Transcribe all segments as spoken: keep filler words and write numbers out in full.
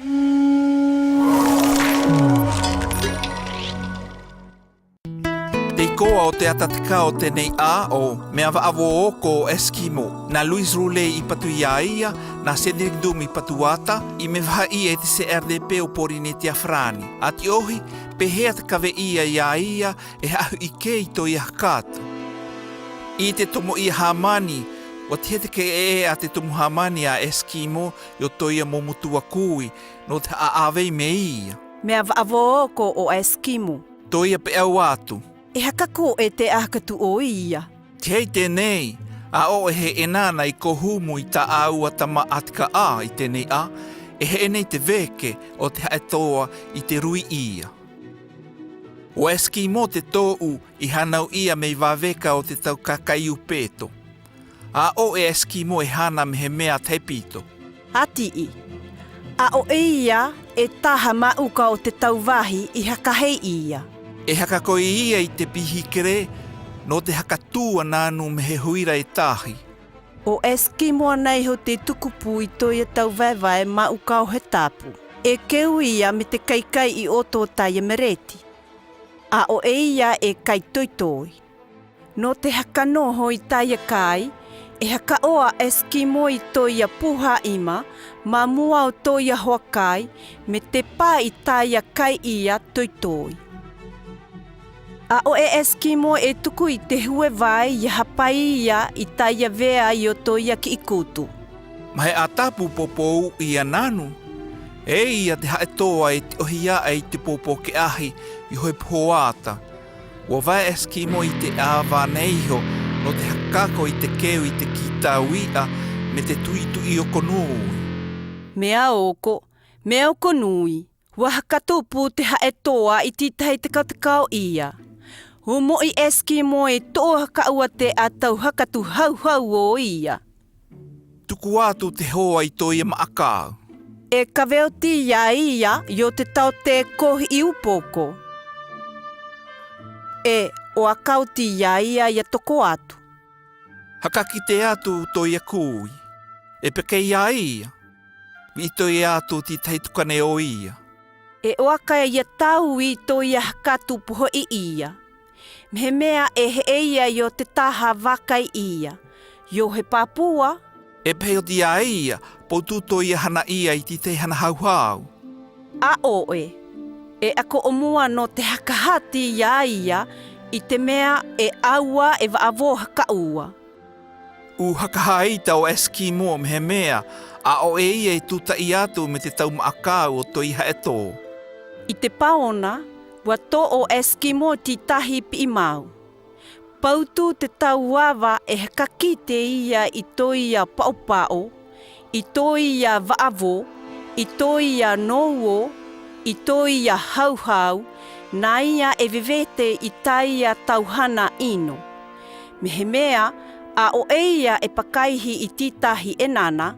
Te ikoa o te ata tekao o tenei a o mea va'a vō oko o Eskimo. Na Louis Roulet i patu ia ia, na Cédric Dum i patu ata, i mevaha'i e te C R D P o Pōrinetia Farani. Ati ohi, pehē a te kave'i ia ia, e ha'ahu'i kē i toia hakata. I te tomo ia hāmani, ua tihe te ke'e a te tomo hāmani a Eskimo io toia momotua kui, no te ha'a'ave i mei ia. Mea va'a vō oko o Eskimo. Toia pe'au atu. E hakako'e te a hakatu o ia. Tihei tenei, a o e he'e nana i kohumu i ta aua tama atika a i tenei a, e he'e nei te veke o te ha'etoa i te rui ia. O Eskimo te to'u i hanau ia mei vaveka o te tau kakai upeto. A o e Eskimo e hana mehemea te hepito. Ati i. A o e ia e taha ma'uka o te tau vahi i hakahe ia. E hakakoi ia i te pihikere, no te hakatū a nanu mehe huira e tahi. O Eskimo a naiho te tukupu i toia tau vaevae ma'uka o he tapu. E keu ia me te kaikai i oto o taia mereti. A o e ia e kai toitoi. No te hakanoho i taia kai, e hakaoa Eskimo i toia puha ima, mamua o toia hoa kai, me te pa i taia kai ia toitoi. A o e Eskimo e tuku i te hue vae ia hapai ia i taia vea io toia ki'i kutu. Mahe a tapu poupou ia nanu, e ia te ha'etoa e ti'ohi a'e i te poupou ke'ahi i ohe pohoata. Ua vae Eskimo i te ava neiho, no te hakako i te keu i te kitau i'a, me te tu'itu'i oko nui. Mea oko, mea oko nui. Ua hakatupu te ha'etoa i titahi tekao tekao ia. Umo'i Eskimo e to'o haka'au a te a tau hakatu hauhau o ia. Tuku atu te hoa i toia ma'akau. E kave oti ia ia io te tau te kohi i upoko. E oaka oti ia ia ia toko atu. Hakakite atu toia kui. E peke ia ia. Vi'i toia atu titahi tukane o ia. E oaka ia tau i toia hakatu poho'i ia. Mehemea e he'e ia io te taha vakai ia. Io he papua. E pehe oti ia ia, poutu toia hana ia i titahi hana hauhau. A o e. E ako o mua no te hakahati ia ia, i te mea e aua e va'a vo haka'au a. U hakaha ita o Eskimo mehemea, a o e ia e tuta'i atu me te tau ma'akau o toia ha'etoa. I te paona, ua to'o Eskimo titahi pi'imau. Pautu te tau ava e hakakite ia i toia pa'opa'o, i toia va'a vo, i toia nouo, i toia hauhau, na ia e vevete i taia tau hana ino. Mehemea, a o e ia e pakaihi i titahi enana,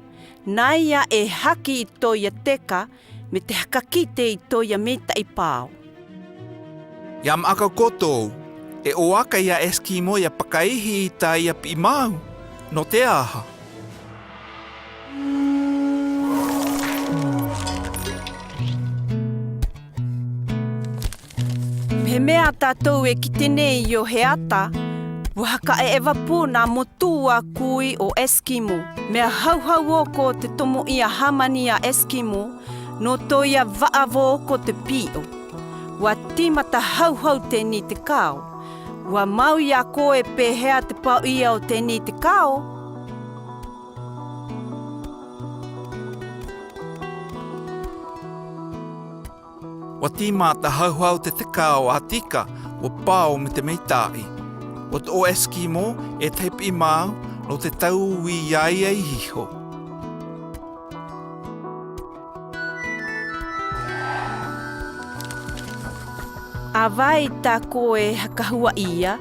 na ia e haki i toia teka, me te hakakite i toia meta'i pao. Ia ma'akau koto, e oaka ia Eskimo ia pakaihi i taia pi'imau, no te aha. Mehemea tatou e kite nei io he ata, ua hakae'eva puna mo tua kui o Eskimo. Mea hauhau oko te tomo ia hāmani a Eskimo, no toia va'a vo oko te pi'o. Ua timata hauhau teni te kao. Ua mau ia koe pehea te pao ia o teni te kao. Ua timata hauhau te tekao atika, ua pao me te meta'i. Ua to'o Eskimo e tahi pi'imau, no te tau ui ia ia iho. A vai ta koe hakahua ia,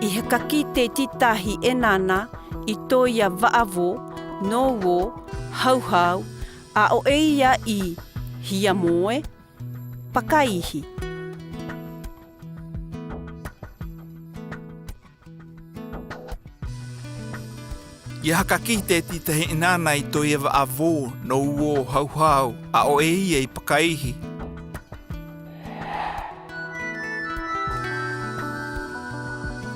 i hakakite titahi enana, i toia va'a vo, nouo, hauhau, a o e ia i, hia moe, pakaihi. Ia haka kite ti tahi nana i toya va'a vo no uo hauhau, a o e ia i pakaihi.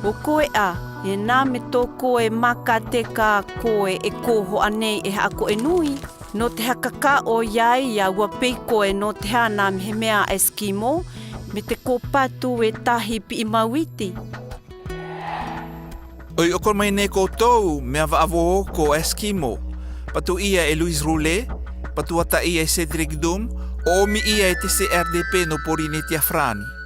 O koe a, e na me to koe maka teka koe e ko ho anei e ha'ako e nui, no te haka ka o iai a ua pei koe no te hana mehemea Eskimo, me te ko patu e tahi pi'i mawiti. Oi, okon mai ne ko tou mea va'a vo ko Eskimo. Patu ia e Louise Roulet, patu ata ia e Cédric Dum, o omi ia e T C R D P no Porinetia Frani.